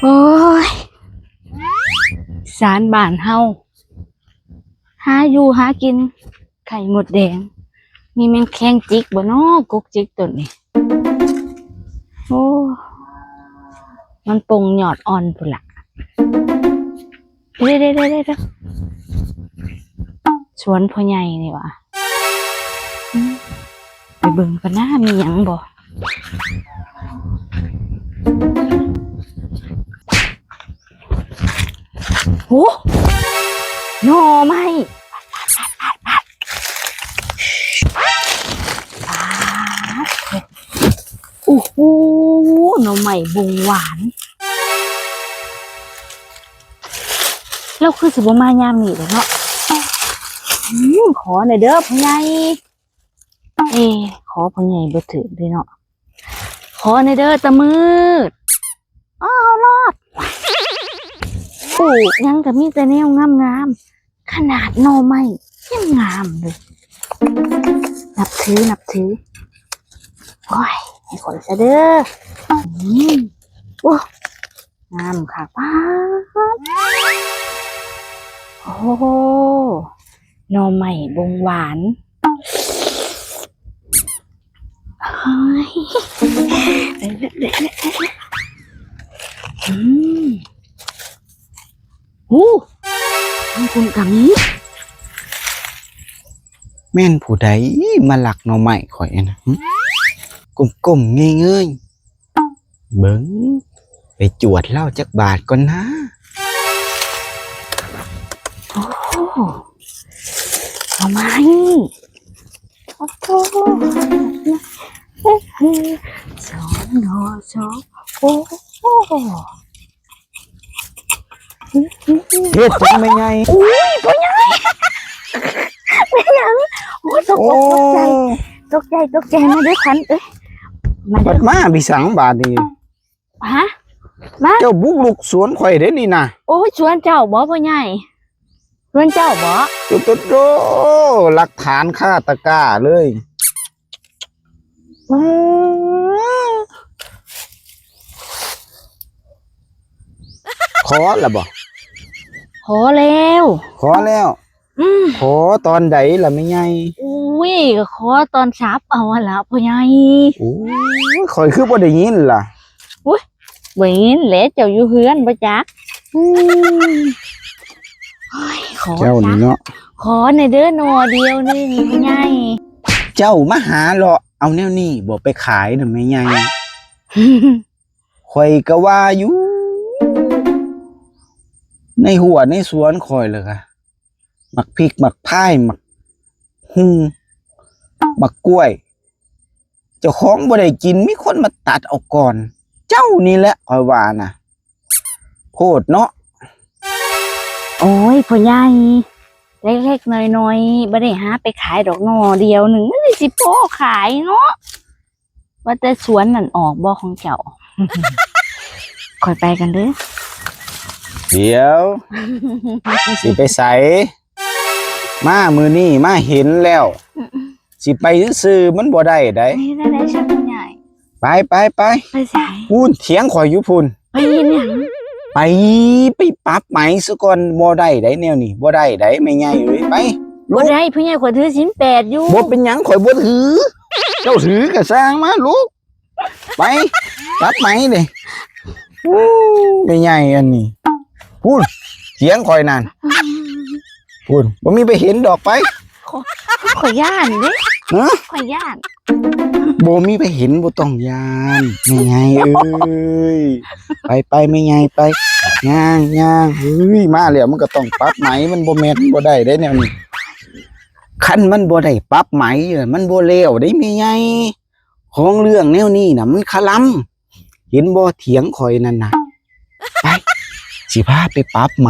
ໂອ້ຍ ສານບ້ານເຮົາ ຫາຢູ່ຫາກິນ ໄຂ່ມົດແດງ ມີແມງແຄງຈິກບໍ່ນໍ ກົກຈິກໂຕນີ້. ໂອ້ ມັນປົ່ງຍອດອ່ອນພຸ້ນລະ. ເດ້ໆໆໆ ສວນພໍ່ໃຫຍ່ນີ້ຫວາ. ອືມ ໄປເບິ່ງກ່ອນນາ ມີຫຍັງບໍ່. ໂອ້ ໜໍ່ໄມ້. ໂອ້ໂຫ ໜໍ່ໄມ້ບົງຫວານ. ລາວຄືຊິບໍ່ມາຍາມນີ້ເດເນາະ. ອືມ ຂໍແດ່ເດີພໍ່ໃຫຍ່. ເອ ຂໍພໍ່ໃຫຍ່ບໍ່ຖືກເດເນາະ. ຂໍແດ່ເດີຕາມືດ. ອ້າວ ລອດ. ປູກຫຍັງກະມີແຕ່ແນວງາມໆ. ຂະໜາດໜໍ່ໄມ້ຍັງງາມເລີຍ. ນັບຖື ນັບຖື. ໂອ້ຍ ໃຫ້ຂ້ອຍຊະເດີ. ອືມ ໂອ້ ງາມຄັກ. ປາດ ໂອ້ ໜໍ່ໄມ້ບົງຫວານ. ເຮີ້ຍ ອືມ ຫູ ທາງພຸ້ນກະມີ. ແມ່ນຜູ້ໃດມາລັກໜໍ່ໄມ້ຂ້ອຍຫັ້ນນະ? ຫື ກົ້ມໆເງີຍໆ. ເບິ່ງ ໄປຈວດລາວຈັກບາດກ່ອນນາ. ໂອ້ ໜໍ່ໄມ້. ໂອ້ໂຫ ສອງໜໍ່ ສອງ ໂອ້ໂຫ. ເຮັດຫຍັງແມ່ໃຫຍ່? ອຸ້ຍ ພໍ່ໃຫຍ່ ແມ່ນຫຍັງ? ໂອ້ຍ ຕົກ ໂອ້ ຕົກໃຈ ຕົກໃຈ ຕົກໃຈ. ມາເດີຂວັນເອີຍ ມາເດີ. ບັດມາພິສັງບາດນີ້? ຮະ? ມາ ເຈົ້າບຸກລຸກສວນຂ້ອຍເດ້ນີ້ນະ. ໂອ້ຍ ສວນເຈົ້າບໍພໍ່ໃຫຍ່? ສວນເຈົ້າບໍ? ໂຕ ໂຕ ໂຕ ຫຼັກຖານຄາຕະກາເລີຍ. ຂໍລະບໍ? ຂໍແລ້ວ ຂໍແລ້ວ. ອືມ ຂໍຕອນໃດລະແມ່ໃຫຍ່? ອຸ້ຍ ກໍຂໍຕອນສັບເອົາຫັ້ນລະພໍ່ໃຫຍ່. ໂອ້ຍ ຂ້ອຍຄືບໍ່ໄດ້ຍິນລະ? ອຸ້ຍ ບໍ່ໄດ້ຍິນແຫຼະ ເຈົ້າຢູ່ເຮືອນບໍ່ຈັກ. ອືມ ໂອ້ຍ ຂໍ ເຈົ້ານີ້ເນາະ ຂໍແດ່ເດີໜໍ່ດຽວໜຶ່ງພໍ່ໃຫຍ່. ເຈົ້າມາຫາເລາະເອົາແນວນີ້ບໍ່ໄປຂາຍນະແມ່ໃຫຍ່? ຂ້ອຍກໍວ່າຢູ່ ໃນຮົ້ວໃນສວນຂ້ອຍລະກະ ໝາກພິກ ໝາກພາຍ ໝາກຫຸ່ງ ໝາກກ້ວຍ ເຈົ້າຂອງບໍ່ໄດ້ກິນ ມີຄົນມາຕັດເອົາກ່ອນ. ເຈົ້ານີ້ແຫຼະຂ້ອຍວ່ານະ ໂພດເນາະ. ໂອ້ຍ ພໍ່ໃຫຍ່ ເລັກໆນ້ອຍໆ ບໍ່ໄດ້ຫາໄປຂາຍດອກໜໍ່ດຽວໜຶ່ງ ມັນຊິພໍຂາຍເນາະ. ວ່າແຕ່ສວນນັ້ນອອກບໍ່ຂອງເຈົ້າ? ຂ້ອຍໄປກັນເດີ. ດຽວ ຊິໄປໃສ? ມາມື້ນີ້ມາເຫັນແລ້ວ ຊິໄປຊື່ໆ ມັນບໍ່ໄດ້ໃດ. ນີ້ໄດ້ ໄດ້ຊະພໍ່ໃຫຍ່. ໄປ ໄປ ໄປ. ໄປໃສ? ພຸ້ນ ຖຽງຂ້ອຍຢູ່ພຸ້ນ. ໄປເຮັດຫຍັງ? ໄປ ໄປປັບໄໝຊະກ່ອນ. ບໍ່ໄດ້ໃດແນວນີ້ ບໍ່ໄດ້ໃດແມ່ໃຫຍ່ເອີຍ. ໄປ ລຸກ. ບໍ່ໄດ້ ພໍ່ໃຫຍ່ ຂ້ອຍຖືສິນແປດຢູ່. ບໍ່ເປັນຫຍັງ ຂ້ອຍບໍ່ຖື. ເຈົ້າຖືກະຊ່າງ ມາລຸກ. ໄປ ຕັດໄໝເດ້. ໂອ້ ແມ່ໃຫຍ່ອັນນີ້ ພຸ້ນ ຖຽງຂ້ອຍນັ້ນ ພຸ້ນ ບໍ່ມີໃຜເຫັນດອກ. ໄປ ຂ້ອຍ ຂ້ອຍຢ້ານເດ້. ຮະ? ຂ້ອຍຢ້ານ. ບໍ່ມີໃຜເຫັນ ບໍ່ຕ້ອງຢ້ານແມ່ໃຫຍ່ເອີຍ. ໄປ ໄປ ແມ່ໃຫຍ່ ໄປ ຍ່າງ ຍ່າງ. ເຮີ້ຍ ມາແລ້ວມັນກໍຕ້ອງປັບໄໝ ມັນບໍ່ແມ່ນ ບໍ່ໄດ້ເດ້ແນວນີ້. ຄັນມັນບໍ່ໄດ້ປັບໄໝ ມັນບໍ່ແລ້ວເດ້ແມ່ໃຫຍ່. ຂອງເລື່ອງແນວນີ້ນະ ມັນຄະລຳ. ເຫັນບໍ່ ຖຽງຂ້ອຍນັ້ນນະ. ໄປ ຊິພາໄປປັບໄໝ.